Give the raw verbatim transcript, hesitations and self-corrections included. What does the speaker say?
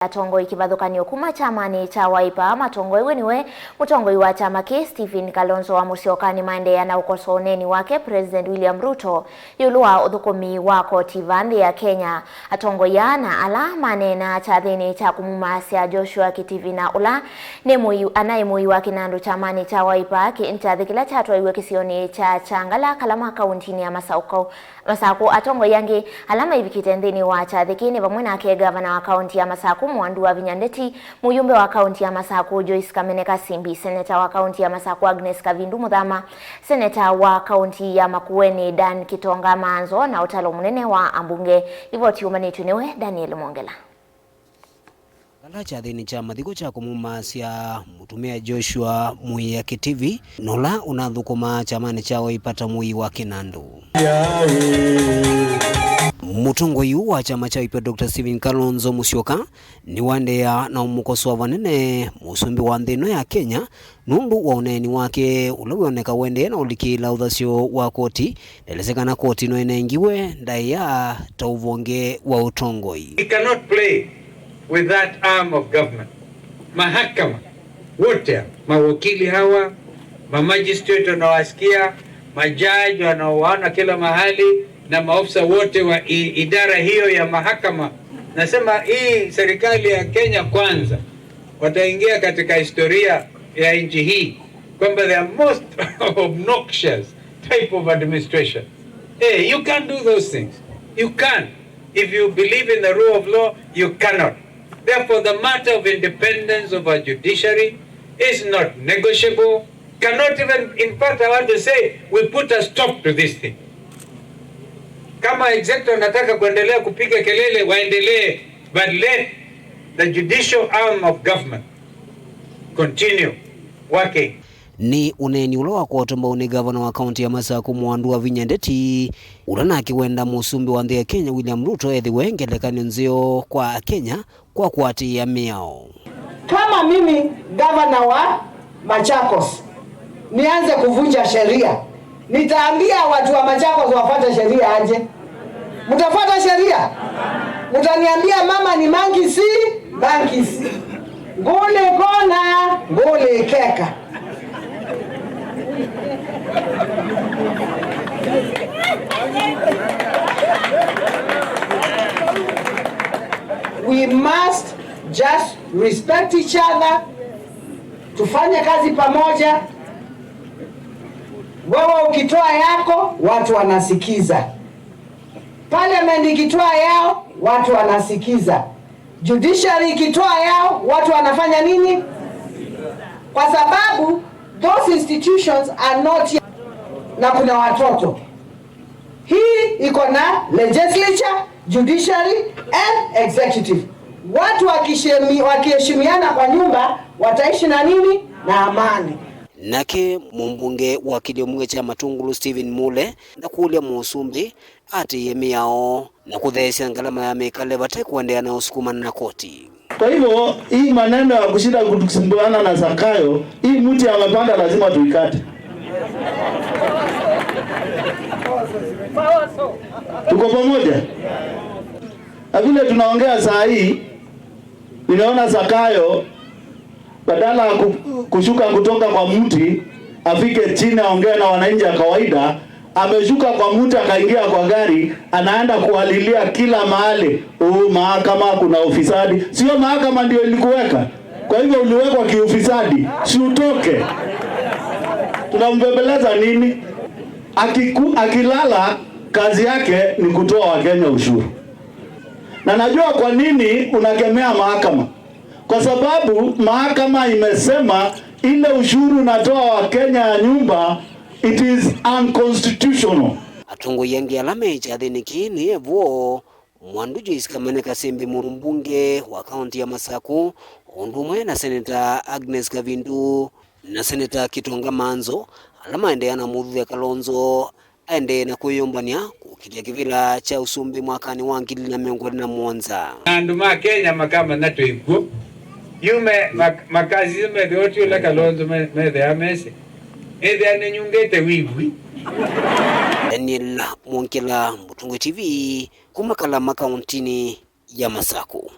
Atongoi kĩvathũkany'o kuma kyamanĩ kya Wiper matongoew'e nĩwe mũtongoi wa kyama kĩĩ Stephen Kalonzo wa Musyoka nĩmaendeea na ũkosoa ũneeni wake President William Ruto ĩũlũ wa ũthũkũmi wa koti vaa nthĩ ya Kenya. Atongoi aa na ala maneenaa kyathĩnĩ kya kũmumaasya Joshua Kitivi na ũla nĩ mũi, anaĩ mũi wa kĩnandũ kyamanĩ kya Wiper kĩ, kyathĩ kĩla kyatwaiwe kĩsionĩ kya Kyangala Kalama kauntinĩ ya Masakũ. Masakũ. Atongoi angĩ ala maivikĩte nthĩnĩ wa kyathĩ kĩĩ nĩ vamwe nake ngavana wa kaunti ya Masakũ Mwandu wa Vinya Ndeti, mũyumbe wa kaunti ya Masakũ Joyce Kamene Kasimbi, seneta wa kaunti ya Masakũ Agnes Kavindu Muthama, seneta wa kaunti ya Makueni Dan Kitonga Maanzo na ũtalo mũnene wa ambunge. Livoti yũmbanĩtw'e nĩwe Daniel Mwongela. Vala kyathĩnĩ kya mathiko kya kũmumaasya mũtumĩa Joshua Muia Kitivi, na ũla ũnathũkũmaa kyamanĩ kya Wiper ta mũi wa kĩnandũ. Mũtongoi ũũ wa kyama kya Wiper, Doctor Stephen Kalonzo Musyoka, nĩwaendeea na ũmũkosoa vanene mũsumbĩ wa nthĩ ĩno ya Kenya nũndũ wa ũneeni wake ũla wĩoneka ũendee na ũlikĩĩla ũthasyo wa koti. Ndelesya kana koti no ĩnengiwe ndaĩa ta ũvonge wa ũtongoi. We cannot play with that arm of government. Mahakama wote, mawakili hawa, mamagistrate wanawasikia, majaji wanaowaona kila mahali, na maofisa wote wa i-, idara hiyo ya mahakama. Nasema hii serikali ya Kenya Kwanza wataingia katika historia ya nchi hii kwamba they are most obnoxious type of administration. Eh, you can't do those things. You can't. If you believe in the rule of law, you cannot. Therefore, the matter of independence of our judiciary is not negotiable. Cannot even, in fact, I want to say, we put a stop to this thing. Kama executive wanataka kuendelea kupiga kelele, waendelee, but let the judicial arm of government continue working. Nĩ ũneeni ũla wakwatwa mbau nĩ ngavana wa kaunti ya Masakũ Mwandu wa Vinya Ndeti, ũla nake wenda mũsumbĩ wa nthĩ ya Kenya William Ruto ethĩwe ngelekany'o nzeo kwa Akenya kwa kũatĩĩa mĩao. Kama mimi gavana wa Machakos nianze kuvunja sheria, nitaambia watu wa Machakos wafuate sheria aje? Mtafuata sheria? Mtaniambia mama ni monkey see, monkey see. Nguli kona, nguli keka. We must just respect each other. Tufanye kazi pamoja. Wewe ukitoa yako, watu wanasikiza. Parliament ikitoa yao, watu wanasikiza. Judiciary ikitoa yao, watu wanafanya nini? Kwa sababu those institutions are not yet, na kuna watoto. Hii iko na legislature, judiciary and executive. Watu wakishemi-, wakiheshimiana kwa nyumba, wataishi na nini? Na amani. Nake mũmbunge wa kĩlĩo kya Matungulu Stephen Mule ndakũlya mũsumbĩ atĩĩe mĩao na kũtheesya ngalama ya mĩkale vate kũendeea na ũsukumana na koti. Kwa hivyo, hii maneno ya kushinda kutusimbuana na Zakayo, hii mti amepanda lazima tuikate. Tuko pamoja? Na vile tunaongea saa hii, nimeona Zakayo badala ya ku-, kushuka kutoka kwa mti, afike chini aongee na wananchi ya kawaida, ameshuka kwa mti akaingia kwa gari, anaenda kuwalilia kila mahali, "Oh, mahakama kuna ufisadi." Sio mahakama ndio ilikuweka? Kwa hivyo uliwekwa kiufisadi, si utoke. Tunambembeleza nini? Akiku-, akilala, kazi yake ni kutoa Wakenya ushuru. Na najua kwa nini unakemea mahakama. Kwa sababu mahakama imesema ile ushuru unatoa wa Kenya ya nyumba, it is unconstitutional. Atongoi angĩ ala me kyathĩnĩ kĩĩ nĩ evo Mwandu Joyce Kamene Kasembe, mũmbunge wa kaunti ya Masakũ, o ũndũ ũmwe na Seneta Agnes Kavindu na Seneta Kitonga Manzo, ala maendeea na mũthuthya Kalonzo aendee na kwĩyũmbany'a kũkĩlya kĩvĩla kya ũsumbĩ mwakanĩ wa ngili ilĩ na mĩongo ĩlĩ na mũonza. Na andũ ma Kenya makamanya twĩ kw'o. Yu me-, mak-, makasisya methĩwa ti ũla Kalonzo me-, methĩawa mesĩ. Ethĩa nĩnyungĩte wĩw'i. Daniel Mwongela, Mũtũngũ T V, kuma Kalama, kauntinĩ ya Masakũ.